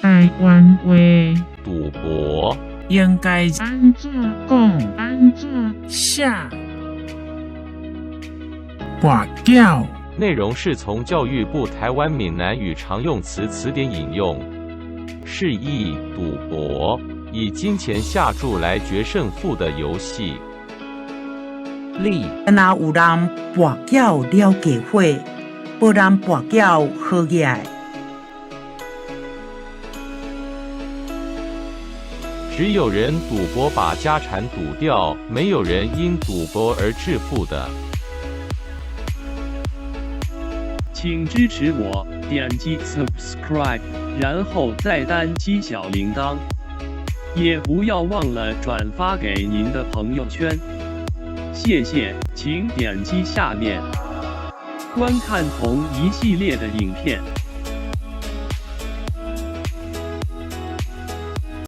台灣話賭博，應該按怎講？按怎寫？跋筊。內容是從教育部台灣閩南語常用詞詞典引用，釋義賭博，以金錢下注來決勝負的遊戲。你若有人跋筊了家伙，無人跋筊好額。只有人賭博把家產賭掉，沒有人因賭博而致富的。請支持我，點擊 subscribe，然後再單擊小鈴鐺，也不要忘了轉發給您的朋友圈。謝謝，請點擊下面觀看同一系列的影片。